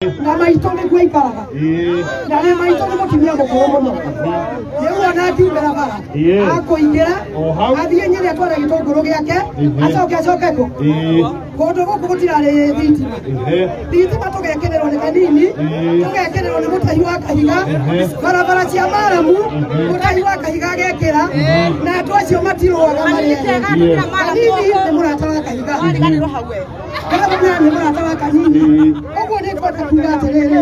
Na maitũ nĩkuo aikaraga. Na nĩ maitũ nĩ mũtumia mũkũrũ mũno, rĩu ona akiumĩra bara akũingĩra. O hau. Athiĩ Nyĩrĩ atware gĩtũngũrũ gĩake, acoke acoke kũ kũndũ gũkũ gũtirarĩ thitima. Thitima tũgekĩrĩrwo nĩ kanini, tũgekĩrĩrwo nĩ mũtahi wa kahiga barabara cia maramu, mũtahi wa kahiga agekĩra, na andũ acio matirũaga marĩ erĩ. Kanini nĩ mũrata wa kahiga, gavana nĩ mũrata wa kanini. Ũguo nĩ ngwenda kuga atĩrĩrĩ,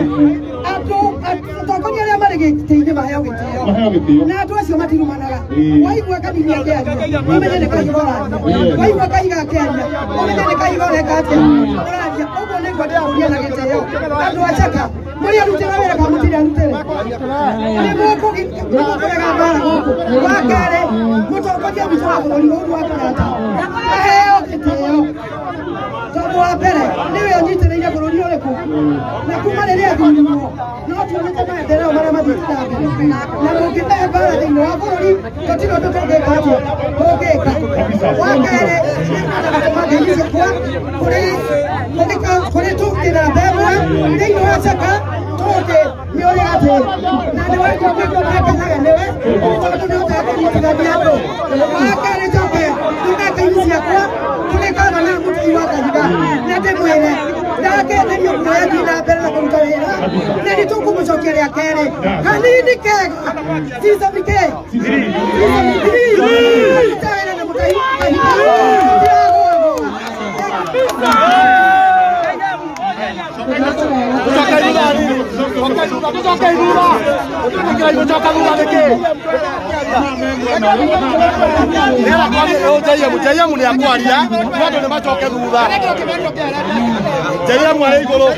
andũ atongoria arĩa marĩ gĩtĩ-inĩ maheo gĩtĩo. Maheo gĩtĩo. Na andũ acio matirumanaga. Waigua kanini akĩaria, ũmenye nĩ kahiga ũraria. Waigua kahiga akĩaria, ũmenye nĩ kahiga ũreka atĩa, ũraria. Ũguo nĩ ngwenda kũria na gĩtĩo, andũ a Chaka, mũrĩ arutĩra wĩra kana mũtirĩ arutĩre? Nĩ mũkũrega mbara gũkũ. Wa kerĩ, mũtongoria witũ wa bũrũri Uhuru wa Kenyatta aheo gĩtĩo, tondũ wa mbere nĩwe ũnyitĩrĩire bũrũri ũrĩkũ, na kuma rĩrĩa athurirwo no tuonete maendeleo marĩa mathiĩte na mbere. Na mũngĩrehe mbara thĩinĩ wa bũrũri, tũtirĩ ũndũ tũngĩka atĩa, tũngĩka. Wa kerĩ, nĩngwenda gũtũma ngeithi ciakwa kũrĩ tũngĩ namba ĩmwe thĩinĩ wa Chaka. Tũngĩ nĩ ũrĩ gatĩ na nĩ wakenaga nĩwe, tondũ nĩ ũhotaga kũnyitithania andũ. Wa kerĩ, njoke njuge ngeithi ciakwa kũrĩ gavana Mũtui wa Kahiga, na ndĩmwĩre ndakenderio kuoya thiĩ na mbere na kũruta wĩra, na nĩ tũkũmũcokia rĩa kerĩ. Kanini kega season K, season 3, ruta wĩra na Mũtai wa Kahiga, tũtiragũagũa. JM nĩ akwaria, no andũ nĩ macoke thutha. JM arĩ igũrũ.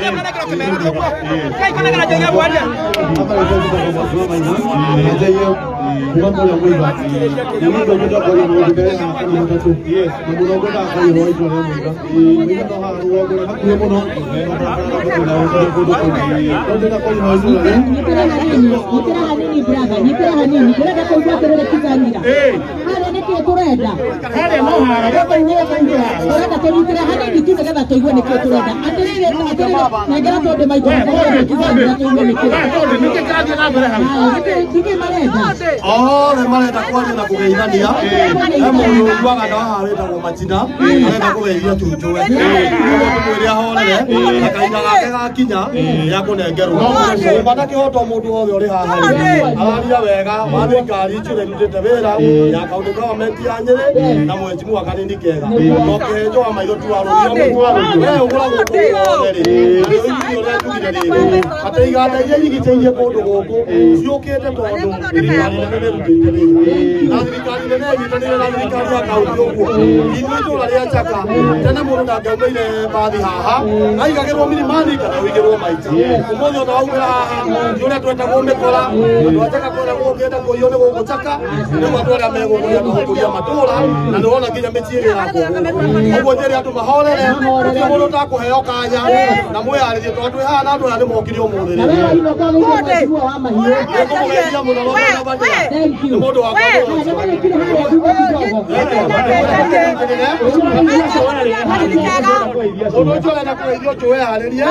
Kuma kũrĩa Mũiga na niĩ ngwenda kwaria maũndũ merĩ haha kana matatũ, na mũno ngwendaga kwaria ũhoro wa itũra rĩa Mũiga. Mũiga no haha rũgongo, nĩ hakuhĩ mũno na barabara na mũgũnda ũkĩrĩ kũndũ kũu, no ndĩrenda kwaria ũhoro wa itũra rĩu. Nyitĩra hanini, nyitĩra hanini brother, nyitĩra hanini. Tũrenda kũigua atĩrĩrĩ, Kizanira. Harĩa nĩkĩĩ tũrenda? Harĩa no hara, Tũrenda tũnyitĩre hanini tu nĩgetha tũigue nĩkĩĩ tũrenda. Atĩrĩrĩ, atĩrĩrĩ, nengera tũndĩ maitũ nĩgetha Kizanira tũigue nĩkĩĩ. Nĩkĩ kĩrathiĩ na mbere hau? Haya, nĩkĩĩ marenda? Othe marenda kwaria na kũgeithania. He mũndũ ũiguaga na haha wĩtagwo Matina, arenda kũgeithia cũcũwe. Ũguo tũmwĩre ahorere, na kahinda gake gakinya nĩakũnengerwo. Nyũmba na kĩhoto mũndũ wothe ũrĩ haha rĩ, araria wega wa thirikari icio ĩrutĩte wĩra ya county government ya Nyĩrĩ na mheshimiwa Kanini Kega, no kĩhenjo wa maitho tu warũrio we ũgũragwo kũu wothe rĩ, na ũrĩa njugire rĩrĩ atĩ iganda iria irigicĩirie kũndũ gũkũ ciũkĩte tondũ thirikari nene nĩ ĩrutĩte wĩra, na thirikari nene ĩnyitanĩire na thirikari ya kaunti. Ũguo ithuĩ itũũra rĩa Chaka, tene mũndũ ndangĩaumĩire bathi haha, aigagĩrwo milimani kana ũigĩrwo maita. Ũmũthĩ ona waumĩra haha ti ũrĩa twetagwo mĩkora. Andũ a Chaka kwĩragwo ũngĩenda kũiywo nĩ gũkũ Chaka. Rĩu andũ arĩa megũkũ nĩ andũ gũkũria matũũra, na nĩ wona nginya mĩciĩ ĩrĩa ĩrakwo gũkũ. Ũguo njĩre andũ mahorere, gũtirĩ mũndũ ũtakũheo kanya, na mwĩyarĩrie tondũ twĩ haha na andũ aya nĩ mokire ũmũthĩ. Na wewe inũka ũgeithie mheshimiwa wa mahiũ. Nĩngũmũgeithia mũno Thank nĩ you. mũndũ wakwa. Haya, nĩmũnyitire harĩa kiugo kidogo. Mũndũ ũcio ũrenda kũgeithio njũĩ harĩrie.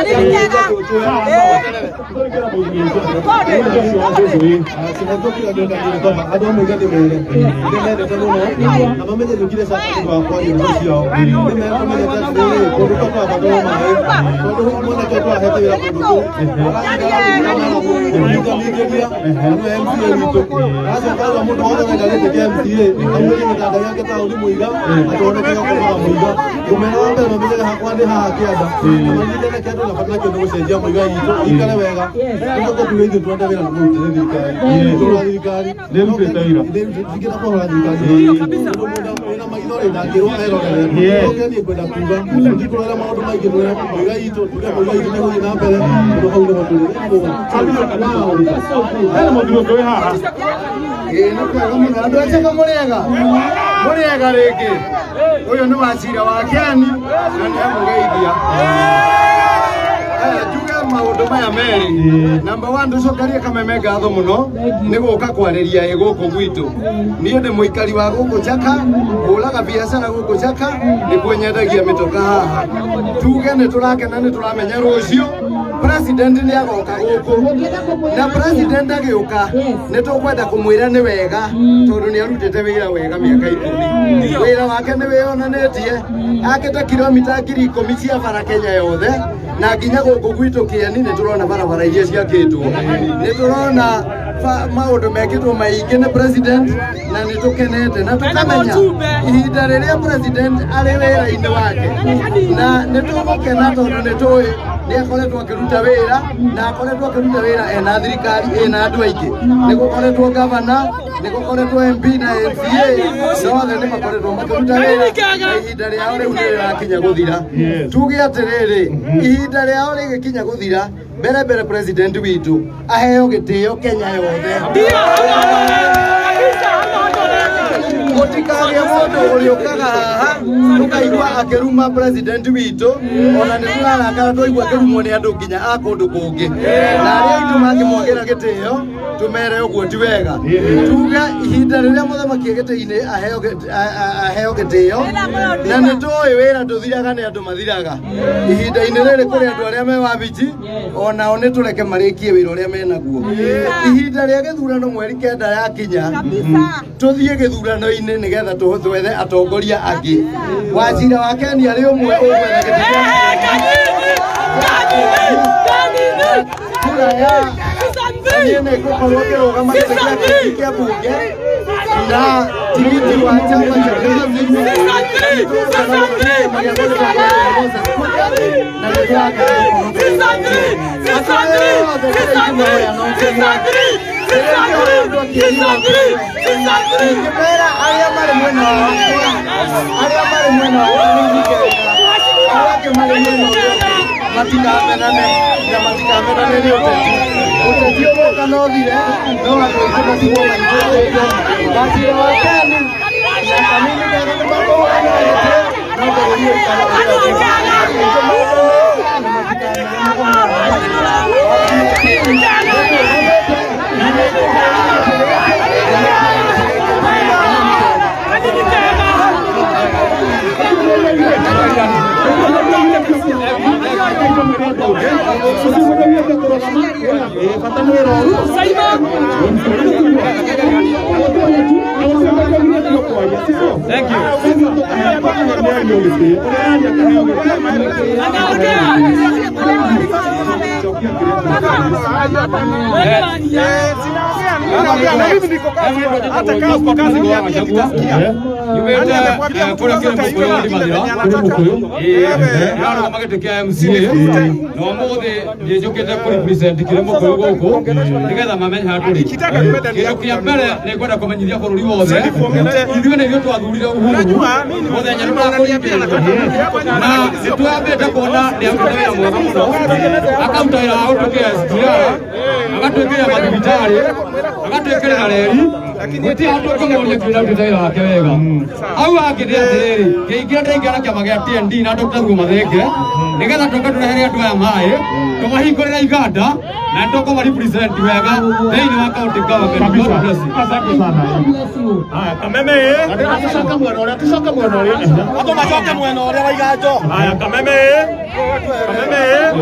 Kĩhoto kĩrĩa ndĩrenda kuga kwamba andũ a Mũiga ndĩmere nĩmendete mũno na mamenye njũkire Chaka nĩ ũndũ wa kwaria ndeto ciao. Nĩmekũmenyete atĩrĩrĩ, kũndũ kũu kũrabatara maĩ, tondũ mwanake ũyũ tũrahete wĩra kũndũ kũu kũnyitanyitĩria nĩwe MCA witũ. Aracoka auga mũndũ wothe ũrenda gĩtĩ kĩa MCA aumĩrie gĩtanda gĩake taũni Mũiga, atwone kĩrĩa gũkomaga Mũiga. Ngũmera wa mbere mamenyere hakwa ndĩ haha kĩanda, na manyitane kĩndũ na bata nakĩo nĩ gũcenjia Mũiga itũ ikare wega. Tũcoke tuge ithuĩ twende wĩra nĩ mũrutĩre thirikari, tũra thirikari Nĩrutĩte wĩra. Ningĩenda kũhũra thirikari mũndũ wĩna maitho rĩ ndangĩrwo erorere. Oke niĩ ngwenda kuga ndikũrora maũndũ maingĩ, mwĩra Mũiga itũ, tuge Mũiga itũ nĩ gũthiĩ na mbere, tondũ hau nĩho tũrĩ. Hena mũthuri ũngĩ wĩ haha. Ĩĩ nĩ kwega mũno, andũ a Chaka mũrĩega, mũrĩega rĩngĩ. Ũyũ nĩ wacira wa Kĩani na nĩ amũgeithia. Aya, njuge maũndũ maya merĩ. Number one, tũcokerie Kameme ngatho mũno nĩ gũka kwarĩria ĩ gũkũ gwitũ. Niĩ ndĩ mũikari wa gũkũ Chaka, hũraga biacara gũkũ Chaka, nĩkuo nyendagia mĩtoka haha. Tuge nĩ tũrakena, nĩ tũramenya rũciũ President nĩ agoka gũkũ Mũngĩenda kũmwĩra na atĩa? president agĩũka Yes. nĩ tũkwenda kũmwĩra nĩ wega tondũ nĩ arutĩte wĩra wega mĩaka 10. Wĩra wake nĩ wĩyonanĩtie, akĩte kilomita 10,000 cia bara Kenya yothe na nginya gũkũ gwitũ Kĩeni nĩ tũrona barabara iria ciakĩtwo, nĩ tũrona maũndũ mekĩtwo maingĩ nĩ president na nĩ tũkenete na tũkamenya ihinda rĩrĩa president arĩ wĩra-inĩ wake na nĩ tũgũkena tondũ nĩ tũĩ nĩ akoretwo akĩruta wĩra na akoretwo akĩruta wĩra ena thirikari ĩna andũ aingĩ, nĩ gũkoretwo gavana, nĩ gũkoretwo MP na MCA na othe nĩ makoretwo makĩruta wĩra na ihinda rĩao rĩu nĩ rĩrakinya gũthira. Tuge atĩrĩrĩ, ihinda rĩao rĩgĩkinya gũthira, mbere mbere president witũ aheo gĩtĩo Kenya yothe, gũtikagĩe mũndũ ũrĩũkaga haha tũkaigua akĩruma president witũ. Ona nĩ tũrarakara twaigua akĩrumwo nĩ andũ nginya a kũndũ kũngĩ, na arĩa aitũ mangĩmwagĩra gĩtĩo tũmere ũguo ti wega. Tuge ihinda rĩrĩa mũthamaki e gĩtĩ-inĩ aheo gĩtĩo, na nĩ tũĩ wĩra ndũthiraga, nĩ andũ mathiraga. Ihinda-inĩ rĩrĩ kũrĩ andũ arĩa me wabici, onao nĩ tũreke marĩkie wĩra ũrĩa menaguo. Ihinda rĩa gĩthurano mweri 9 yakinya, tũthiĩ gĩthurano-inĩ nĩgetha twethe atongoria angĩ. Wacira wa Keni arĩ ũmwe ũgwetha gĩtĩ kĩa kura ya niĩ nĩ ngũkorwo ngĩrũgama gĩtĩ gĩa kĩĩ kĩa bunge na tigiti wa chama cha kazi na nĩ ingĩmera arĩa marĩ mwena wakwa, arĩa marĩ mwena wakwa nĩ ingĩenda, arĩa angĩ marĩ mwena ũrĩa ũngĩ matikamenane na matikamenane nĩ ũteti. Ũteti ũgũka no thire, no andũ aitũ matigwo maitũrĩte. Wacira wa Keni na Kanini Kega nĩ makũhũranĩra gĩtĩ no bũrũri ũikare ũrĩa ũrĩ. Andũ aitũ mendane na matikamenane. Thank you. Hata kama uko kazi niambie, nitasikia. Nani amekwambia mtu unaweza kaiona kile venye anataka? Ndĩrarũgama gĩtĩ kĩa MCA na ũmũthĩ nĩnjũkĩte kũ represent Kĩrĩmũkũyũ gũkũ nĩgetha mamenye harĩa tũrĩ. Kĩndũ kĩa mbere nĩ ngwenda kũmenyithia bũrũri wothe ithuĩ nĩ ithuĩ twathurire Uhuru mũthenya nĩ tũrakũnyitĩrĩra na nĩ twambĩte kuona nĩ arutĩte wĩra mwega mũno, akaruta wĩra wa gũtwĩkĩra SGR, agatwĩkĩrĩra mathibitarĩ, agatwĩkĩrĩra reri, gũtirĩ handũ ũngĩmũria kĩrĩa arutĩte wĩra wake wega. Hau hangĩ nĩ atĩrĩrĩ, ngĩingĩra ndaingĩra na kĩama gĩa TND na Dr. Ruo Mathenge nĩgetha tũke tũrehere andũ aya maĩ, tũmahingũrĩre iganda na nĩtũkũma represent wega thĩinĩ wa county government. God bless you. Asante sana. Bless you. Haya, Kameme eh? Tucoke mwena ũrĩa, tucoke mwena ũrĩa. Andũ macoke mwena ũrĩa waiganjo. Haya, Kameme eh? Kameme eh?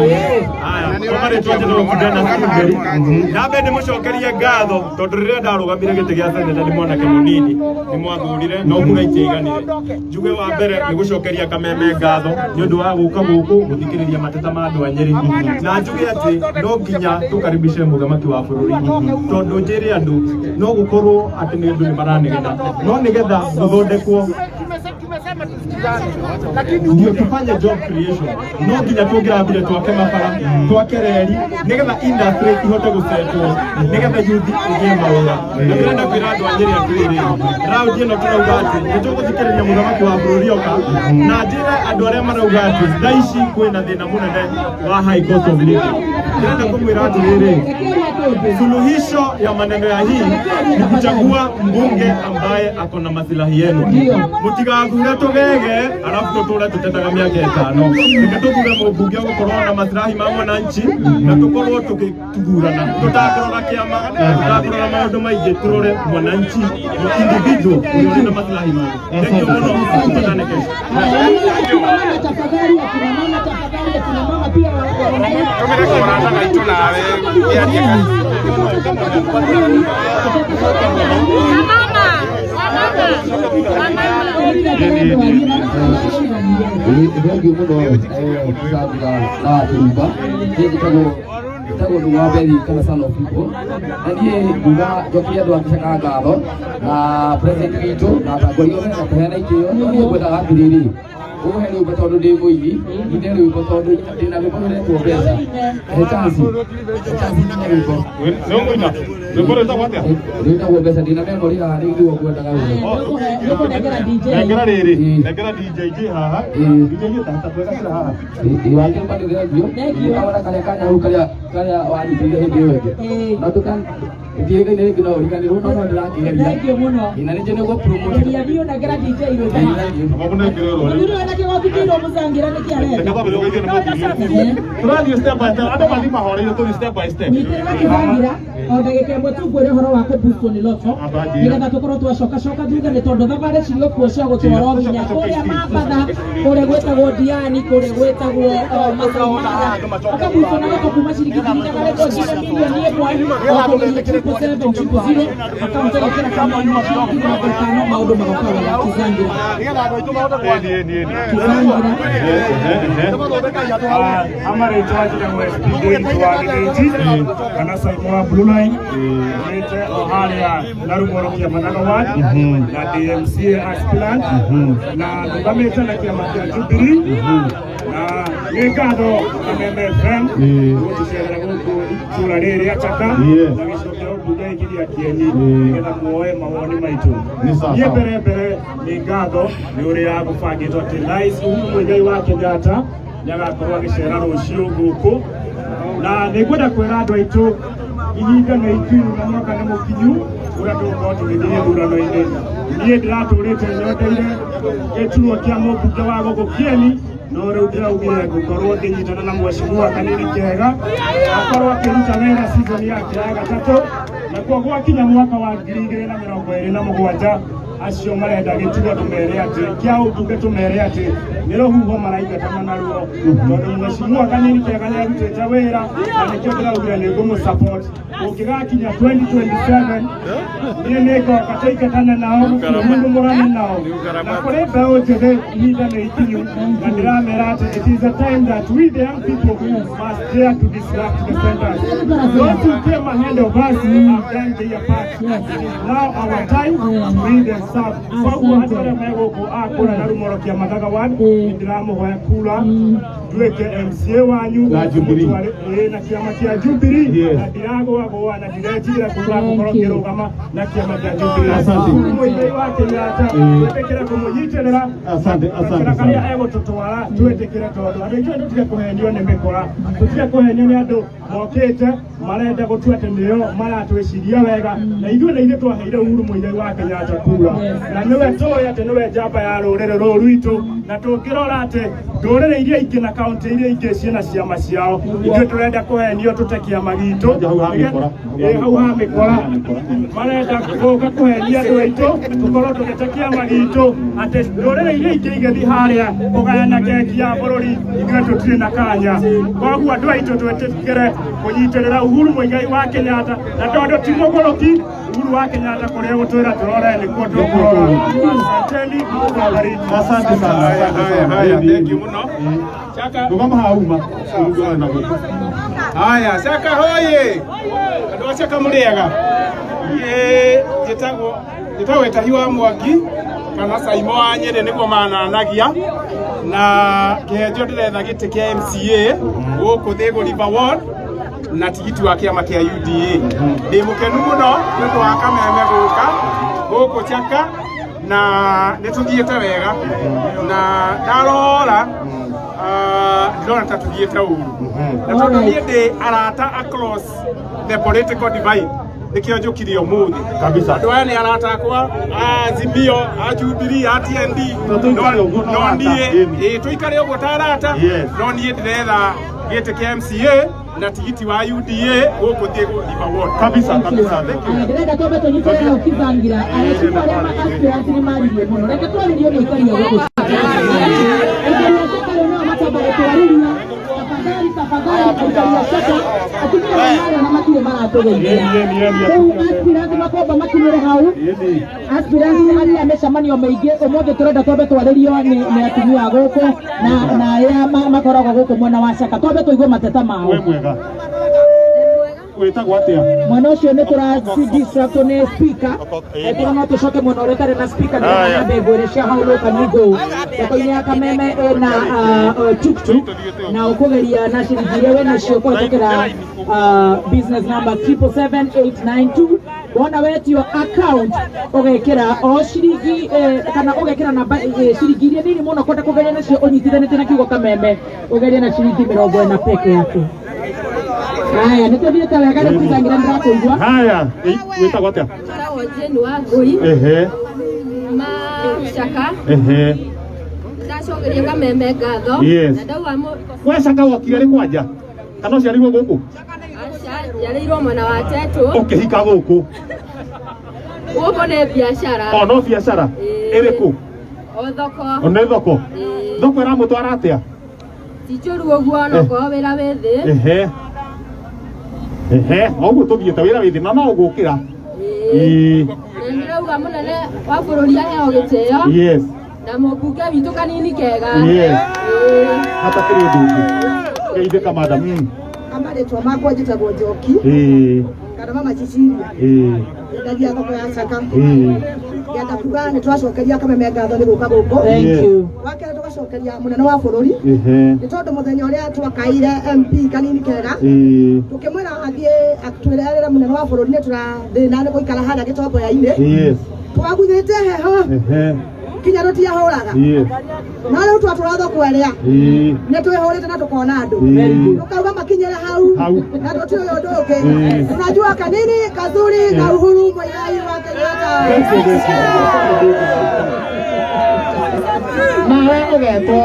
Haya, kwa marĩtwa njĩtagwo Kidana Strawberry. Nyambe ndĩmũcokerie ngatho tondũ rĩrĩa ndarũgamire gĩtĩ gĩa seneta nĩ mwanake mũnini nĩ mwathurire no kura itiaiganire. Njuge wa mbere nĩ gũcokeria Kameme ngatho nĩ ũndũ wa gũka gũkũ gũthikĩrĩria mateta ma andũ a Nyĩrĩ, na njuge atĩ no nginya tũkaribishe mũthamaki wa bũrũri tondũ njĩre andũ no gũkorwo atĩ nĩ andũ nĩ maranegena no nĩgetha gũthondekwo ndio tufanye job creation no nginya tũngĩrambire twake mabara, twake reri nĩgetha industry ihote gũsetwo nĩgetha youth ĩgĩe mawĩra. Na ndĩrenda kwĩra andũ a Nyĩrĩ atĩrĩrĩ, raundi ĩno tũrauga atĩ nĩ tũgũthikĩrĩria mũthamaki wa bũrũri oka, na njĩre andũ arĩa marauga atĩ thaa ici kwĩna thĩna mũnene wa high cost of living, ndĩrenda kũmwĩra atĩrĩrĩ, suluhisho ya maneno ya hii ni kuchagua mbunge ambaye ako na masilahi yenu. Mutigathure Tũgege arabu tũtũre tũtetaga mĩaka ĩtano. Reke tũthure mũmbunge ũgũkorwo na maslahi ma mwananchi na tũkorwo tũgĩthurana tũtakũrora kĩama, tũtakũrora maũndũ maingĩ, tũrore mwananchi individual ũrĩa ũrĩ na maslahi make. Thank you mũno, tũtane kesho. Akina mama tafadhali, akina mama tafadhali, akina mama pia Tumire kũrata gaitũ nawe kĩarie. Thengiũ mũno Sandra na Kĩrumba. Niĩ njĩtagwo Ndung'u wa Beri kana son of people, na niĩ nguga njokerie andũ a Gĩcaka ngatho na president witũ na atongoria othe na kũheana itĩo. No niĩ ngwendaga atĩrĩrĩ, ũhe rwĩmbo tondũ ndĩ mũini, nyine rwĩmbo tondũ ndĩna rwĩmbo rũretwo mbeca. He chance, he chance nyine rwĩmbo. Nĩ ũkũina rwĩmbo rwĩtagwo atĩa? Rwĩtagwo mbeca. Ndĩna memory haha, nĩguo ngwendaga rwĩmbo. Nĩkũnengera DJ. Nengera rĩrĩ, nengera DJ J haha. DJ J ta twekagĩra haha. Wakĩrũma nĩ thengio. Thengio. Nĩkawona karĩa kanya hau karĩa wanyitĩrĩire hĩndĩ ĩyo ĩngĩ no tũka ndiĩgaine rĩngĩ no ũriganĩrwo, no ndĩrakĩgeria. Thengio mũno. Na nĩ njũ nĩguo promote. Geria biũ, nengera DJ rwĩmbo haha. Amũnengere rũrĩ. Mũthuri ũyũ na kĩgoti kĩirwo mũcangĩra nĩkĩ arenda? Reke twambe tũgeithie nĩ mũthuri. Tũrathiĩ step by step, andũ mathiĩ mahoreire, tũthiĩ step by step. Nyitĩrĩra kĩbangira o ndagĩka ĩmwe tu ngwĩre ũhoro wa kũbustwo nĩ loto nĩgetha tũkorwo twacokacoka thutha, nĩ tondũ thabarĩ cirĩ kuo cia gũtwarwo nginya kũrĩa Mambatha, kũrĩa gwĩtagwo Diani, kũrĩa gwĩtagwo Masai Mara. Ũkabustwo na loto kuma ciringi 1,000 nginya 1,000,000 o kũgeria 777 000 akaunti, ĩgekĩra kama ciringi 50, maũndũ magoka wega. Kizangira, Kizangira. Amarĩtwa njĩtagwo SP Ndiritu wa Gĩthĩnji kana Saimo wa Blue Line, umĩte o harĩa na Rumoro Kĩamanaga ward na DMCA aspirant na ndũgamĩte na kĩama kĩa Jubilee, na nĩ ngatho Kameme FM gũtũcerera gũkũ itũra rĩrĩ rĩa Chaka na gĩcigo kĩa ũmbunge gĩkĩ gĩa Kĩeni nĩgetha muoe mawoni maitũ. Nĩ sawa Niĩ sawa. mbere mbere nĩ ngatho nĩ ũrĩa gũbangĩtwo atĩ Rais Uhuru Muigai wa Kenyatta nĩ agakorwo agĩcera rũciũ gũkũ, na nĩ ngwenda kwĩra andũ aitũ ihinda nĩ ikinyu na mwaka nĩ mũkinyu ũrĩa tũgũkorwo tũgĩthiĩ gĩthurano-inĩ. Niĩ ndĩratũrĩte nyondeire gĩturwa kĩa mũmbunge wa gũkũ Kĩeni, no rĩu ndĩraugire ngũkorwo ngĩnyitana na mheshimiwa Kanini Kega akorwo akĩruta wĩra season yake ya gatatũ, nakuo gwakinya mwaka wa 2027 acio marenda gĩturwa tũmere atĩ kĩa ũmbunge, tũmere atĩ nĩ rũhuho maraingatana naruo, tondũ mheshimiwa Kanini Kega nĩ arutĩte wĩra na nĩkĩo ndĩraugire nĩ ngũmũ support. Ũngĩgakinya 2027 niĩ nĩ ngoka tũingatane nao, tũrumũrane nao. Na kũrĩ mbeũ njĩthĩ, ihinda nĩ ikinyu na ndĩramera atĩ it is a time that we the young people must dare to disrupt the centers. Those who came ahead of us have done their part. It is now our time to lead and serve. Koguo andũ arĩa me gũkũ a kũrĩa na Rumoro Kĩamathaga ward, nĩ ndĩramũhoya kura nduĩke MCA wanyu. Na Jubilee. Ĩĩ, na kĩama kĩa Jubilee. Yes. Na ndiragũagũa na ndiretigĩra kuga ngũkorwo ngĩrũgama na kĩama kĩa Jubilee. Asante. Uhuru Muigai wa Kenyatta twĩtĩkĩre kũmũnyitĩrĩra. Asante, asante Gacĩra karĩa sana. egũtũtwara twĩtĩkĩre, tondũ andũ aitũ tũtige kũhenio nĩ mĩkora, tũtige kũhenio nĩ andũ mokĩte marenda gũtua atĩ nĩo maratwĩciria wega, na ithuĩ nĩ ithuĩ twaheire Uhuru Muigai wa Kenyatta kura, na nĩwe tũĩ atĩ nĩwe njamba ya rũrĩrĩ rũrũ rwitũ. Na tũngĩrora atĩ ndũrĩrĩ iria ingĩ na kaunti iria ingĩ ciĩna ciama ciao, ithuĩ tũrenda kũhenio tũte kĩama gitũ. Hau ha mĩkora. Ĩ, hau ha mĩkora marenda gũka kũhenia andũ aitũ tũkorwo tũgĩte kĩama gitũ, atĩ ndũrĩrĩ iria ingĩ igĩthiĩ harĩa kũgayana keki ya bũrũri, ithuĩ tũtirĩ na kanya. Koguo andũ aitũ twĩtĩkĩre kũnyitĩrĩra Uhuru Muigai wa Kenyatta, na tondũ ti mũgũrũki Uhuru wa Kenyatta, kũrĩa gũtwĩra tũrore nĩkuo tũkũrora. Asanteni, Mungu awabariki. Asante sana. Asante sana. Haya, thank you muno. Chaka. Rũgama haha uma. Rũgama na gũkũ. Haya, Chaka hoye. Andũ a Chaka mũrĩega? Niĩ njĩtagwo Ĩtahi wa Mwangi kana Saimo wa Nyĩrĩ nĩguo mananagia na kĩhenjo. Ndĩretha gĩtĩ kĩa MCA gũkũ Thĩgũ River Ward na tigiti wa kĩama kĩa UDA. Ndĩ mũkenu mũno nĩ ũndũ wa Kameme gũka gũkũ Chaka, na nĩ tũthiĩte wega, na ndarora ndĩrona ta tũthiĩte ũru, na tondũ niĩ ndĩ arata across the political divide. Nĩkĩo njũkire ũmũthĩ. Kabisa. Andũ aya nĩ arata akwa a Azimio, a Jubilee, a TND. Na tũikare ũguo no no arata, niĩ ĩni. ĩĩ tũikare ũguo ta arata. Yes. No niĩ ndĩretha gĩtĩ kĩa MCA na tigiti wa UDA gũkũ Thiba Ward. Kabisa, kabisa. Thank you. Aya, ndĩrenda twambe tũnyitĩre hau Kibangira arecibu arĩa ma aspirants nĩ maririe mũno reke twarĩrio nĩ aikari a gũkũ aikari a Caka rĩu nĩo makwamba gũtwarĩria tafadhali tafadhali aikari a Caka atumia nĩ marĩa na matirĩ maratũgeithia Yeni, yeni, yeni. rĩu aspirants makwamba makinyĩre hau Yeni. aspirants nĩ maria mĩcemanio mĩingĩ ũmũthĩ tũrenda twambe twarĩrio nĩ atumia a gũkũ na arĩa makoragwo gũkũ mwena wa Caka twambe tũigue mateta mao. We mwega. Wĩtagwo atĩa? Mwena ũcio nĩ tũra distract nĩ speaker angĩkorwo no tũcoke mwena ũrĩa ũtarĩ na speaker nĩgetha nyambe ngwĩre cia hau rũkanyingũ thoko-inĩ ya Kameme ĩna tuktuk na ũkũgeria na ciringi iria wĩ nacio kũhetũkĩra business number 777892 wona wetio account ũgekĩra o ciringi kana ũgekĩra namba ciringi iria nini mũno kwenda kũgeria nacio ũnyitithanĩtie na kiugo Kameme ũgerie na ciringi 40 peke yake. Haya, nĩ tũthiĩte wega rĩu Kibangira nĩndĩrakũigua. Haya, wĩtagwo atĩa? Njĩtagwo Jane Wangũi Ehe, ma Caka ehe. ndacokeria Kameme ngatho. Yes. Na ndauga We Caka wokire rĩ kwanja? Kana ũciarirwo gũkũ? Aca, njiarĩirwo mwena wa Tetũ. Ũkĩhika gũkũ? Gũkũ nĩ biacara. O no biacara? Ĩĩ. Ĩrĩkũ? O thoko. O nĩ thoko? Ĩĩ. Thoko ĩramũtwara atĩa? Ti njũru ũguo no korwo wĩra wĩ thĩ. Ehe. Ehe, o ũguo tũthiĩte wĩra wĩ thĩ na no ũgũkĩra. Ĩĩ. Ĩĩ. Na ndĩrauga mũnene wa bũrũri aheo gĩtĩo. Yes. Na mũmbunge witũ kanini kega. Yes. Ĩĩ. Hatakĩrĩ ũndũ ũngĩ. Geithĩka madam. Amarĩtwa makwa njĩtagwo Njoki Ĩĩ. kana mama Cecilia. Ĩĩ. Nyendagia thoko ya Caka. Ĩĩ. Ngenda kuga nĩ twacokeria Kameme ngatho nĩ gũka gũkũ. Thank Yes. you. Wa kerĩ tũgacokeria mũnene wa bũrũri Ehe. nĩ tondũ mũthenya ũrĩa twakaire MP kanini kega Ĩĩ. tũkĩmwĩra athiĩ atwĩrerere mũnene wa bũrũri nĩ tũrathĩna nĩ gũikara harĩa gĩtomboya-inĩ. Yes. Twaguthĩte heho Ehe. kinya tũtiahũraga. Yes. No rĩu twatũra thoko ĩrĩa Ĩĩ. nĩ twĩhũrĩte na tũkona andũ. Ĩĩ. Tukauga makinyĩre hau Hau. na tũtiũĩ ũndũ ũngĩ. Ĩĩ. Tunajua kanini kazuri na Uhuru Muigai wa Kenyatta. Nawe ũgetwo?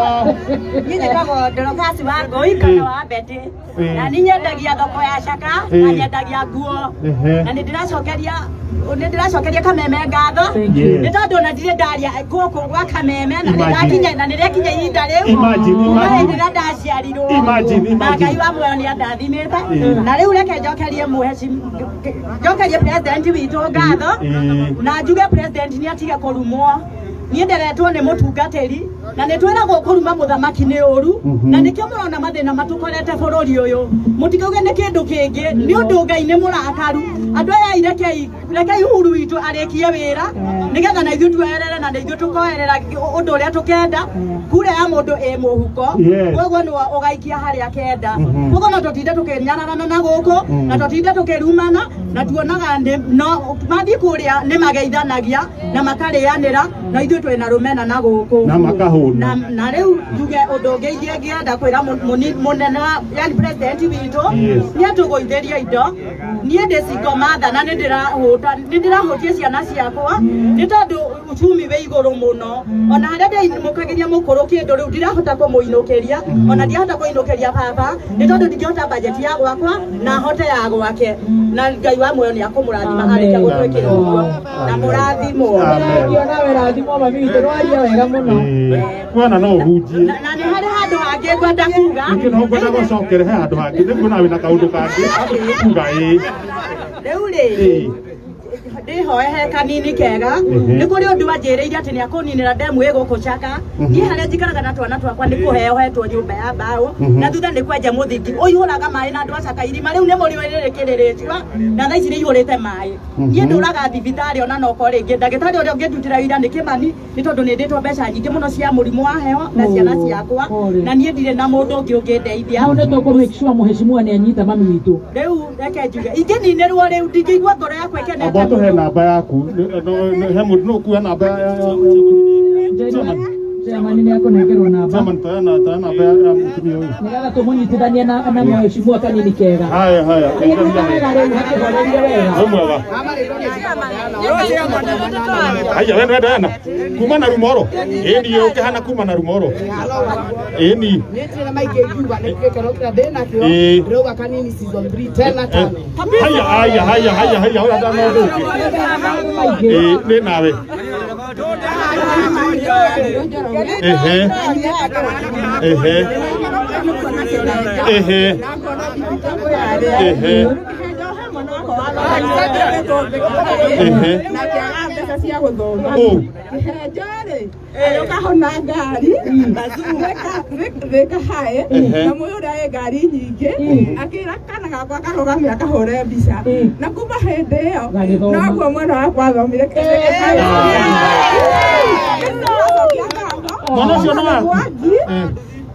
Niĩ njĩtagwo Dorokasi wa Ngũi kana wa Betty. Ĩĩ. Na nĩ nyendagia thoko ya Caka na Ĩĩ. nyendagia nguo. Ehe. Na nĩ ndĩracokeria Kameme ngatho. Thank you. Nĩ tondũ ona ndirĩ ndaria gũkũ gwa Kameme na Imagine. nĩndakinya na nĩrĩakinya ihinda rĩu. Imagine, Kuma imagine. hĩndĩ ĩrĩa ndaciarirwo. Imagine, Na imagine. Ngai wa muoyo nĩ andathimĩte. Ĩĩ. Na rĩu reke njokerie njokerie president witũ ngatho. Ĩĩ. Na njuge president nĩ atige kũrumwo. Niĩ nderetwo nĩ mũtungatĩri na nĩ twĩragwo kũruma mũthamaki nĩ ũru na nĩkĩo mũrona mathĩna matũkorete bũrũri ũyũ mũtikauge nĩ kĩndũ kĩngĩ nĩ ũndũ Ngai nĩ mũrakaru andũ aya rekei rekei Uhuru witũ arĩkie wĩra nĩgetha na ithuĩ tuoerere na ithuĩ tũkoerera ũndũ ũrĩa tũkenda kura ya mũndũ ĩ mũhuko Yes. koguo nĩwe ũgaikia harĩa kenda koguo no tũtinde tũkĩnyararana na gũkũ na tũtinde tũkĩrumana na tuonaga no mathiĩ kũrĩa nĩ mageithanagia na makarĩanĩra na ithuĩ twĩna rũmena na gũkũ Na makahũna. na rĩu njuge ũndũ ũngĩ ingĩenda kwĩra mũnene wa yani president witũ Yes. nĩ atũgũithĩrie indo niĩ ndĩ single mother na nĩ ndĩrahũtia ciana ciakwa nĩ tondũ uchumi wĩ igũrũ mũno ona harĩa ndĩinũkagĩria mũkũrũ kĩndũ rĩu ndirahota kũmũinũkĩria ona ndirahota kũinũkĩria baba nĩ tondũ ndingĩhota bajeti ya gwakwa na hote ya gwake na Ngai wa muoyo nĩ akũmũrathima arĩkia gũtwĩkĩra ũguo na mũrathimwo. Amen. Nawe rathimwo mami witũ nĩwaria wega mũno. Kuona no ũhunjie. Na nĩ harĩ handũ hangĩ ngwenda kuga. Ningĩ no ngwenda gũcokere he handũ hangĩ nĩguo nawe na kaũndũ kangĩ kuga ĩĩ. Rĩu rĩ Ĩĩ. ndĩhoe he kanini kega nĩ kũrĩ ũndũ wanjĩrĩire atĩ nĩ akũninĩra ndemu ĩ gũkũ Chaka niĩ harĩa njikaraga na twana twakwa nĩ kũheo hetwo nyũmba ya mbaũ na thutha nĩ kwenja mũthingi ũihũraga maĩ na andũ a Chaka irima rĩu nĩ mũrĩo rĩrĩ kĩrĩrĩcua na thaa ici nĩ ihũrĩte maĩ niĩ ndũraga thibitarĩ ona nokorwo rĩngĩ ndagĩtarĩ ũrĩa ũngĩndutĩra wĩra nĩ Kĩmani nĩ tondũ nĩ ndĩtwo mbeca nyingĩ mũno cia mũrimũ wa heho na ciana ciakwa na niĩ ndirĩ na mũndũ ũngĩ ũngĩndeithia. Hau nĩ tũkũ make sure mũheshimiwa nĩ anyita mami witũ. Rĩu reke njuge ingĩninĩrwo rĩu ndingĩigua ngoro yakwa ĩkenete. Amba tũhe namba yaku. He mũndũ no ũkuoya namba ya chairman. Chairman nĩ akũnengerwo namba. Chairman toyana toyana namba ya mũtumia ũyũ. Nĩgetha tũmũnyitithanie na mheshimiwa kanini kega. Haya haya. Wega rĩu hakĩhorerie wega. Wĩ mwega. Haya we ndwenda yana. Kuma na rumoro. Ĩni ũkĩhana kuma na rumoro. Ĩni. Nĩtĩra maingĩ ngiuga nĩ gĩkeno kĩrĩa ndĩ nakĩo Ĩĩ. ndĩrauga kanini season 3 tena tano. Haya haya haya haya haya ũrĩa ndana ũndũ ũngĩ. Ĩĩ nĩ nawe. Ehe. Ehe. Ehe. Ehe. Ehe. Mbeca cia gũthoma Ũ. kĩhenjo rĩ ũkahona ngari thĩka haĩ Ehe. na mũyũ ũrĩa wĩ ngari nyingĩ akĩra kana gakwa karũgame akahũre mbica na kuma hĩndĩ ĩyo Gagĩthoma. noguo mwana wakwa athomire. Mwana ũcio nĩ waku? Mwangi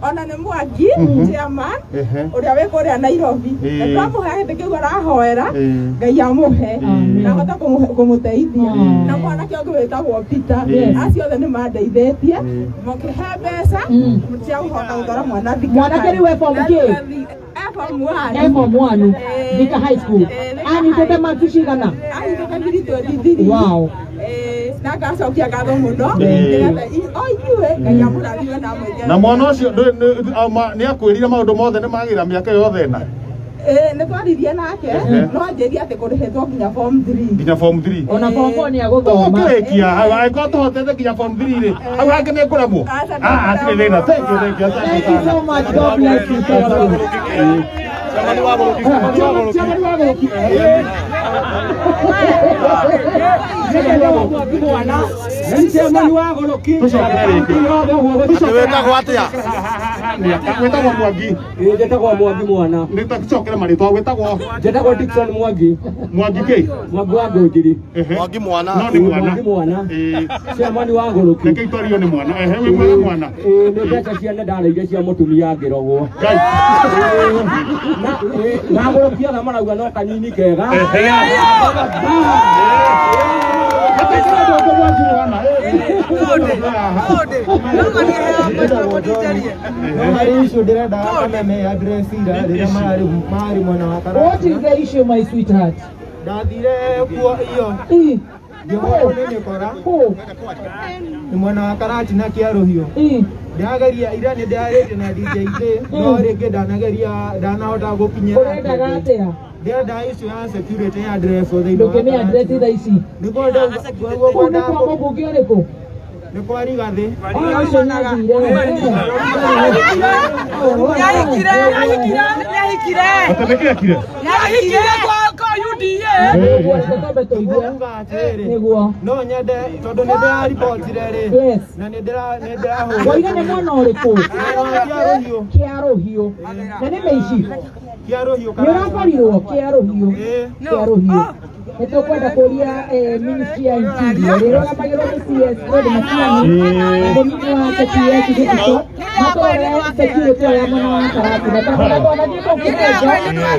ona nĩ Mwangi chairman Ehe. ũrĩa wĩ kũrĩa Nairobi. Ĩĩ. Na twamũhe gĩtĩ kĩu arahoera Ĩĩ. Ngai amũhe na ahote kũmũteithia na mwanake ũngĩ wĩtagwo Peter. Acio othe nĩ mandeithĩtie makĩhe mbeca cia kũhota gũtwara mwana Thika. Mwanake rĩu e form kĩ? E form one. E form 1 Thika High School. Anyitĩte marks cigana? Anyitĩte 323. Wow. Na ngacokia ngatho mũno Ĩĩ. nĩgetha o inyuĩ Ngai amũrathime na amwĩke. Na mwana ũcio nĩ akwĩrire maũndũ mothe nĩ magĩra mĩaka yothe ĩna. Ĩĩ, nĩ twaririe nake Ehe. no anjĩrie atĩ kũrĩhĩtwo nginya form 3. Nginya form 3. Ona form 4 nĩ agũthoma. Tũkĩrĩkia hau angĩkorwo tũhotete nginya form 3 rĩ hau hangĩ nĩ ngũremwo. Ah, hatirĩ thĩna. Thank you, thank you. Asante Thank you sana. so much. God bless you. Thank you. Chairman wa Gũrũki. Chairman wa Gũrũki. Chairman wa Gũrũki. Tũcokere rĩngĩ. Wĩtagwo atĩa? Wĩtagwo Mwangi. Ĩĩ njĩtagwo Mwangi mwana. Nĩ tũcokere marĩtwa wĩtagwo Njĩtagwo Dickson Mwangi. Mwangi kĩ? Mwangi wa Ngũnjiri. Ehe. Mwangi mwana. No nĩ mwana. Mwangi mwana. Ĩĩ. Chairman wa Gũrũki. Reke itwario nĩ mwana. Ehe wĩ mwega mwana. Ĩĩ nĩ mbeca ciene ndarĩire cia mũtumia ngĩrogwo. Ngai. Na Gũrũki othe marauga no kanini kega. Ehe. No harĩ issue ndĩrenda kameme address ira rĩrĩa mararĩ mwena wa What Karatina. is the issue, my sweetheart? Ndathire kuo iyo Ĩ. ngĩhũrwo nĩ mĩkora Kũ? nĩ mwena wa Karatina Kĩarũhiũ. Ĩ. Ndĩrageria ira nĩ ndĩrarĩtie na DJ no rĩngĩ ndanageria ndanahota gũkinyĩra. Ũrendaga atĩa? Ndĩrenda issue ya security ya address thĩinĩ wa Ndũkĩmĩ address Karatina. thaa ici. Nĩguo Kũu nĩ kwa mũmbunge ũrĩkũ? nĩ kwa Rigathĩ. Ũcio nĩ athire. Atĩ nĩkĩ ekire? Twambe tũigue. Nĩguo atĩrĩrĩ Nĩguo. no nyende tondũ nĩ ndĩraribotire rĩ Yes. na nĩ ndĩrahũrwo Woiga nĩ mwena ũrĩkũ? Kĩarũhiũ. Kĩarũhiũ. Na nĩ mĩici. Kĩarũhiũ Nĩ ũrakorirwo Kĩarũhiũ. Kĩarũhiũ. Nĩ tũkwenda kũria ministry ya interior ĩrĩa ĩrũgamagĩrwo nĩ CS Fred Matiang'i na mũnini wake PS Gĩthitũ matũrore security ĩyo ya mwena wa Karatina tondũ ona twanathiĩ kũu Kĩhenjo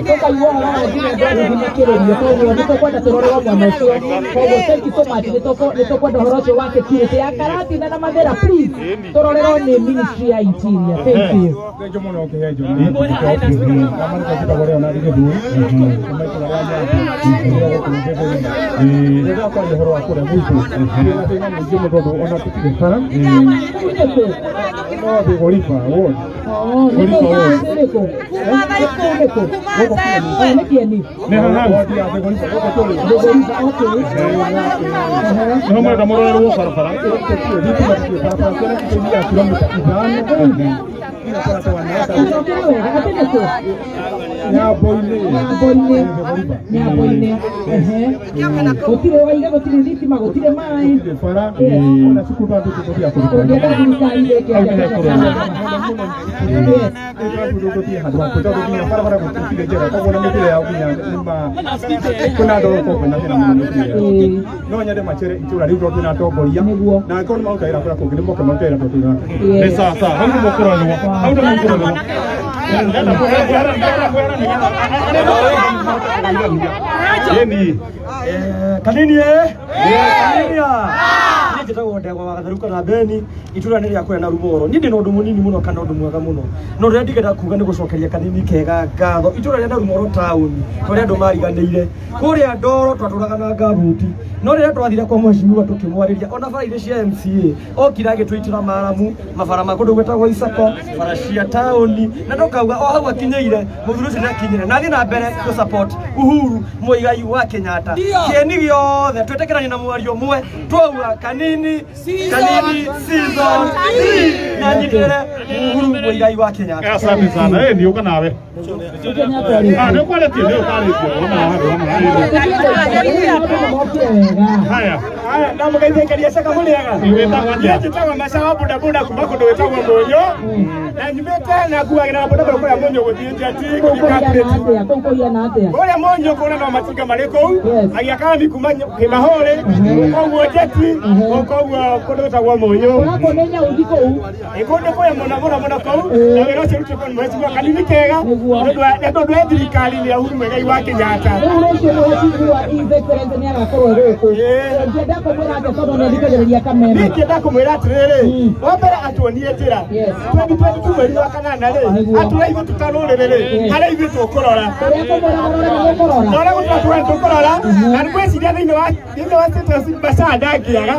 tũkaigua ũhoro wa nginya andũ arĩa makĩrĩrio koguo nĩ tũkwenda tũrorerwo mwena ũcio koguo thank you so much nĩ tũkwenda ũhoro ũcio wa security ya Karatina na Mathĩra please tũrorerwo nĩ ministry ya interior. Thank you. Thank you mũno Kĩhenjo nĩ marĩtwa njĩtagwo Leonard Gĩthuri kuma itũra rĩa Nyambi rĩrĩa kwaria ũhoro wa kũrĩa gwitũ twĩna thĩna mũingĩ mũno tondũ ona tũtirĩ bara no thĩ Goriba ward. Nĩ kũ? Nĩ kũ? Nĩ kĩeni? Nĩ haha. Ward ya thĩ Goriba gũkũ tũrĩ. Goriba, okay. Nĩho mũrenda mũrorerwo barabara. Thitima tũtirĩ barabara ciana citũthiaga kilomita ithano Ũcokere wega atĩ nĩ kũ? Nyambo-inĩ. Nyambo-inĩ. Nyambo-inĩ. Ehe. Gũtirĩ waiga gũtirĩ thitima gũtirĩ maĩ. Bara ona cukuru andũ tũthiaga kũruta. Ũngĩenda thirikari ĩke atĩa? Barabara gũtirĩ njega koguo na mĩthiĩre yao nginya nĩma kwĩna andũ gũkorwo kwĩna thĩna mũno mĩthiĩre no nyende macere itũra rĩu tondũ twĩna atongoria na angĩkorwo nĩ maruta wĩra kũrĩa kũngĩ nĩ moke marute wĩra tondũ twĩna Nĩ sawa sawa, hau nĩ mũkũrorwo, hau nĩ mũkũrorwo. Ndĩrenda kwehera, ndĩrenda kwehera nĩgetha arĩa mahote kũgeithania. Ĩni. Kanini eh? Kanini ah. Niĩ njĩtagwo Ndegwa wa Gatherũ kana Beni, itũra nĩ rĩa kũrĩa na Rumoro. Niĩ ndĩ na ũndũ mũnini mũno kana ũndũ mwega mũno. No ũrĩa ndingĩenda kuga nĩ gũcokeria Kanini Kega ngatho. Itũra rĩa Narumoro taũni, tũrĩa andũ mariganĩire. Kũrĩa Ndoro twatũraga na ngabuti. No rĩrĩa twathire kwa mheshimiwa tũkĩmwarĩria ona bara irĩ cia MCA, okire agĩtũitĩra maramu, mabara ma kũndũ gwĩtagwo Isako, bara cia taũni, na tũkauga o hau akinyĩire, mũthuri ũcio nĩakinyĩre. Na athiĩ na mbere gũ support Uhuru Muigai wa Kenyatta. Kĩeni gĩothe twĩtĩkĩranie na mwario ũmwe, twauga Kanini Kanini season 3 na nyitĩrĩre Uhuru Muigai wa Kenyatta. Asante sana. Eh, ndiũka nawe. Ah, nĩ ũkwarĩtie, nĩ ũkwarĩtie. Ona haha, ona haha. Haya. Haya, ndamũgeithĩkeria caka mũrĩega. Wĩtagwo atĩa? Niĩ njĩtagwo Maca wa bodaboda kuma kũndũ gwĩtagwo Mũnyũ. Na nyumĩte na nguagĩra na bodaboda kũrĩa Mũnyũ gũthiĩ Njati, gũthiĩ Kapureti. Kũu kũhiana atĩa? Kũrĩa Mũnyũ kũrĩa no matinga marĩ kũu, magĩakaga mi kuma Kĩmahũrĩ, koguo Njati, koguo kũndũ gwĩtagwo Mũnyũ. Ũrakwo nĩ nyauthi kũu. Ĩ kũndũ kũrĩa mũno mũno mũno kũu, na wĩra ũcio ũrutĩtwo nĩ mheshimiwa Kanini Kega, nĩ tondũ wa thirikari ya Uhuru Muigai wa Kenyatta. Rĩu rũciũ mũheshimiwa His Excellency nĩ agakorwo gũkũ. Ũngĩenda kũmwĩra atĩa tondũ nĩ athikagĩrĩria Kameme? Niĩ ingĩenda kũmwĩra atĩrĩrĩ, wa mbere atuonie njĩra 2022 mweri wa kanana rĩ, atũra ithuĩ tũtarũrĩrĩ rĩ, harĩa ithuĩ tũkũrora. Ũrĩa kũmwĩra mũrore nĩ mũkũrora. Na ũrĩa gũtũra tũrore tũkũrora, na ngwĩciria thĩinĩ wa status Macha ndangĩaga,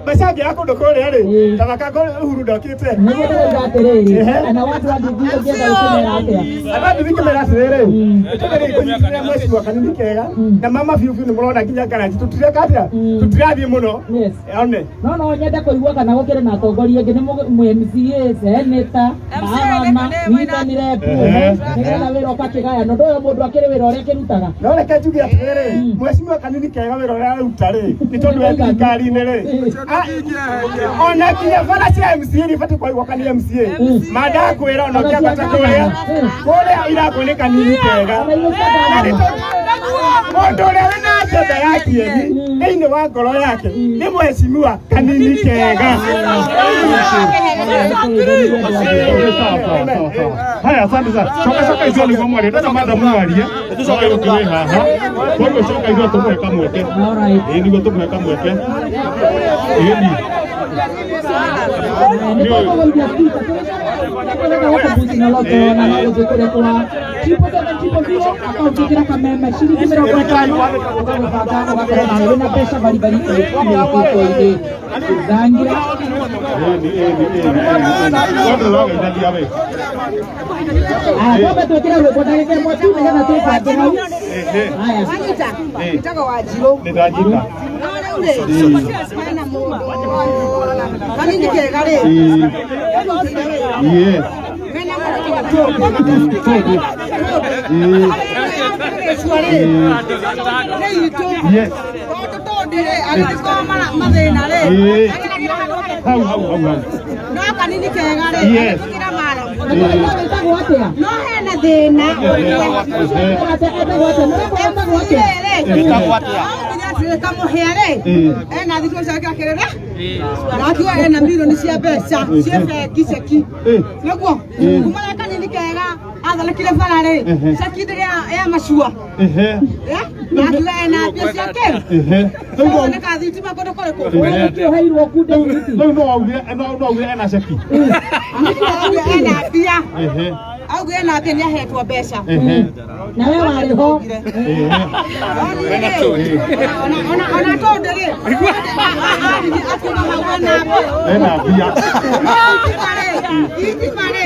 Macha angĩaga kũndũ kũrĩa rĩ, ta baka Uhuru ndokĩte. Nĩguo ndĩroiga atĩrĩrĩ, kana watu wa Nduthi ũngĩenda gũkĩmera atĩa? Andũ a Nduthi ngĩmera atĩrĩrĩ, nĩtũgerie kũnyitĩrĩra mheshimiwa Kanini Kega, na mama biũ biũ nĩmũrona nginya garage tũtireka atĩa, tũtirathiĩ mũno. One. No no nyende kũigua kana gũkĩrĩ na atongoria angĩ nĩ MCA, senator, mama, women rep, nĩgetha wĩra ũgakĩgayana. Ũndũ ũyũ mũndũ akĩrĩ wĩra ũrĩa akĩrutaga. No reke njuge atĩrĩrĩ, mheshimiwa Kanini Kega wĩra ũrĩa aruta rĩ, nĩ tondũ wa thirikari-inĩ rĩ, ona nginya bara cia MCA nĩ ibatiĩ kũigwo kana MCA. Ma ndakwĩra ona ũkĩambata kũrĩa, kũrĩa irakwo nĩ Kanini Kega. Na nĩ tondũ mũndũ ũrĩa wĩna agenda ya kĩeni thĩinĩ wa ngoro yake nĩ mheshimiwa Kanini Kega. Haya, asante sana. Coka coka ithuĩ nĩguo mwarie. Ndona madam mwarie. Coka ũngĩ wĩ haha. Koguo coka ithuĩ tũmũhe kamweke. Ĩĩ nĩguo tũmũhe kamweke. Ĩĩ ni. Nĩ tũkũgũithia speaker. Tũgĩcoka gũkũbuci na loto na no gũthiĩ kũrĩa kwa 777 0 akaunti ĩkĩra Kameme ciringi 50 ũgagũbanga ũgakorwo nawe wĩna mbeca baribari mĩhuko-inĩ. Thangira. Ĩĩ ni ĩĩ ni ĩĩ ni. Tondũ ũrageithania we. Aya, twambe twĩkĩre rwĩmbo ndagĩka ĩmwe tu nĩgetha twĩbange hau. Haya. Njĩtagwo Wanjirũ. Nĩ ndanyita. No rĩu rĩ, hena mũndũ Kanini Kega rĩ, arutĩire wĩra. Yes. Mena mũndũ wĩtagwo Tũndũ. Gĩcua rĩ, nĩ itũ. Yes. Tondũ Tũndĩ rĩ, agĩkorwo mathĩna rĩ, Ĩĩ. ageragĩra handũ Hau hau hau hau. No Kanini Kega rĩ, Yes. agĩtũkĩra maramu. Wĩtagwo atĩa? No hena thĩna. Etagwo atĩa? Mũrĩmũ etagwo atĩa? Kamũhĩa rĩ, ena thikũ ciake akĩrĩra na akiuga ena milioni cia mbeca cia bengi ceki nĩguo kuma rĩa Kanini Kega athondekire bara rĩ, ceki ndĩrĩ ya macua na akiuga ena mbia ciake thondeka thitima kũndũ kũrĩkũ. Ũheirwo kunde thimiti. Rĩu no augire no augire ena ceki. Auge ena mbia, Ehe. auge ena mbia nĩ ahetwo mbeca. Ehe. Na we warĩ ho. Ona tondũ rĩ, akiuga hau ena mbia. Ena mbia. Thitima rĩ, thitima rĩ,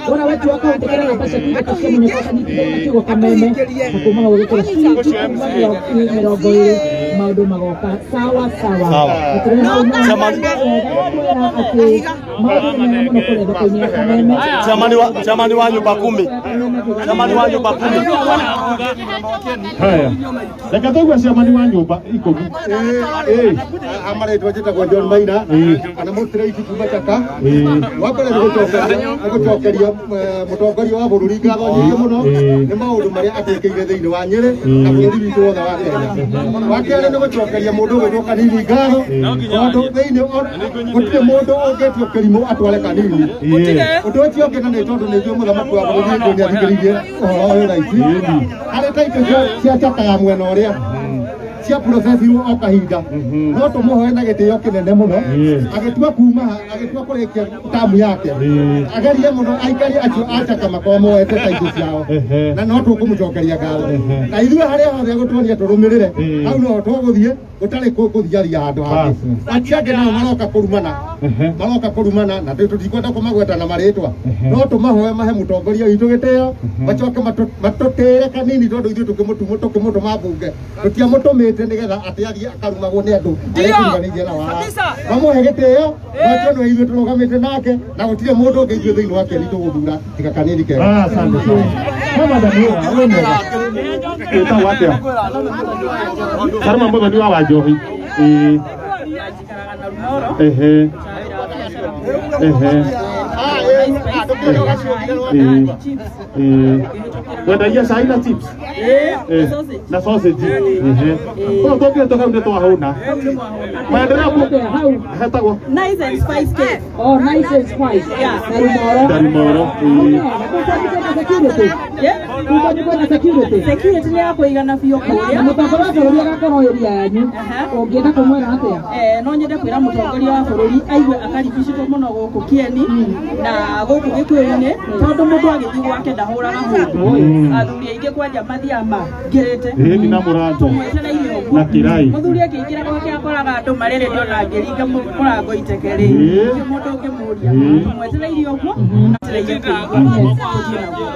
Wona wetu akaunti kana namba ciaku ithatũ cia mũnyaka kanyitithania na kiugo Kameme na kuma hau ũgĩkĩra ciringi kuma 20 maũndũ magoka sawa sawa. Sawa. Gũtirĩ hau kwĩra atĩ Maũndũ nĩ mega mũno kũrĩa thoko-inĩ ya Kameme. Chamani wa nyumba kumi. Chamani wa nyumba kumi. Haya. Reke tũigue ciamani wa nyũmba ikũmi. Amarĩtwa njĩtagwo John Maina kana mũtirĩici kuma Chaka. Wa mbere nĩ gũcokeria mũtongoria wa bũrũri ngatho nyingĩ mũno nĩ maũndũ marĩa atwĩkĩire thĩinĩ wa Nyĩrĩ na bũrũri witũ wothe wa Kenya. Wa kerĩ nĩ gũcokeria mũndũ ũgwĩtwo Kanini ngatho tondũ thĩinĩ gũtirĩ mũndũ ũngĩtio kĩrimũ atware Kanini. Ũndũ ũcio ũngĩ na nĩ tondũ nĩ ithuĩ mũthamaki wa bũrũri nĩ athikĩrĩirie ũhoro ũyũ raici harĩ taitũ cia Chaka ya mwena ũrĩa cia processirwo o kahinda no tũmũhoe na gĩtĩo kĩnene mũno agĩtua kuma agĩtua kũrĩkia tamu yake agerie mũno aikari acio a Chaka makorwo moete taitũ ciao na no tũkũmũcokeria ngatho na ithuĩ harĩa hothe egũtuonia tũrũmĩrĩre hau no tũgũthiĩ gũtarĩ kũthiaria handũ hangĩ. Acio angĩ nao maroka kũrumana maroka kũrumana na tũtikwenda kũmagweta na marĩtwa no tũmahoe mahe mũtongoria witũ gĩtĩo macoke matũtĩre Kanini tondũ ithuĩ tũkĩmũtũma mbunge tũtiamũtũmĩte nĩgetha atĩ athiĩ akarumagwo nĩ andũ arĩa tũriganĩirie nao haha. Mamũhe gĩtĩo gwatwo nĩwe ithuĩ tũrũgamĩte nake na gũtirĩ mũndũ ũngĩ ithuĩ thĩinĩ wa Keni tũgũthura tiga Kanini kega. Asante sana. He madam wĩ mwega. Wĩtagwo atĩa? Karma Mũthoni wa Wanjohi. Ĩĩ. Ehe. Ehe. Ĩĩ. Ĩĩ. Wendagia cai na chips? Na sausage. Ehe. Koguo tũngĩhĩtũka hau nĩ twahũna. Maendeleo hetagwo Nice and Spice Cake. Oh, Nice and Spice. Yeah. Narumoro. Narumoro. Ĩĩ. Security. Kuko nĩ kwĩna security. Security nĩ ya kũigana biũ kũrĩa. Na mũtongoria wa bũrũri agakorwo area yanyu. Ũngĩenda kũmwĩra atĩa? No nyende kwĩra mũtongoria wa bũrũri aigue akaribicĩtwo mũno gũkũ Kieni na gũkũ Gĩkũyũ-inĩ tondũ mũndũ agĩthiĩ gwake ndahũraga mũndũ. Athuri aingĩ kwanja mathiaga mangĩrĩte. Ĩĩ na mũrango. Tũmwetereire ũguo. Na kĩrai. Mũthuri akĩingĩra gwake akoraga andũ marĩrĩrio na angĩringa mũrango iteke rĩ. Gũtirĩ mũndũ ũngĩmũria. Tũmwetereire ũguo na twetereire kũigua tũthiĩ naguo.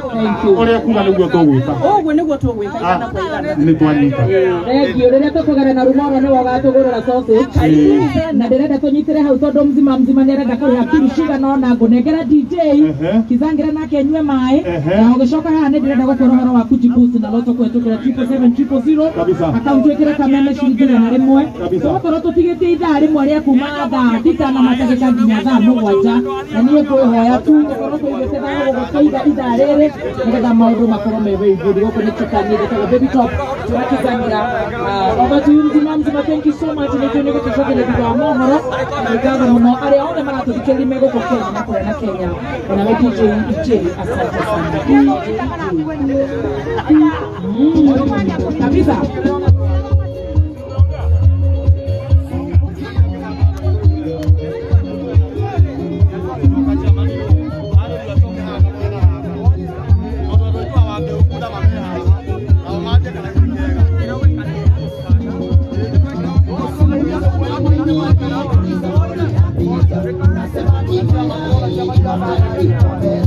Ũrĩa kuga nĩguo tũgwĩka. Ũguo nĩguo tũgwĩka igana kwa igana. Nĩ twanyita. Thank you. Rĩrĩa tũkũgera na Rumoro nĩwe ũgatũgũrĩra sausage. Na ndĩrenda tũnyitĩre hau tondũ mzima mzima nĩarenda kũrĩha bill cigana ũna ngũnengera DJ Kizangira nake anyue maĩ na ũgĩcoka haha nĩ ndĩrenda gũkwĩra ũhoro wa Kujibusi na Lotto kũhetũkĩra 777 Kabisa. Akaunti ĩkĩre Kameme ciringi 100. Tũgũkorwo tũtigĩtie ithaa rĩmwe rĩa kuma thaa thita na matagĩka nginya thaa mũgwanja na niĩ ngwĩhoya tu tũkorwo tũigĩte thayũ gũgũtũiga ithaa rĩrĩ nĩgetha maũndũ makorwo me very good. Gũkũ nĩ Chukani gĩtagwo Baby Top tũrakizangira. Over to you mzima mzima, thank you so much. Nĩkĩo nĩ gũtũcokeria thutha wa mohoro. Nĩ ngatho mũno arĩa othe maratũthikĩrĩria me gũkũ Kenya na kũrĩa na Kenya ona we DJ DJ, asante sana DJ kabisa. Thank you.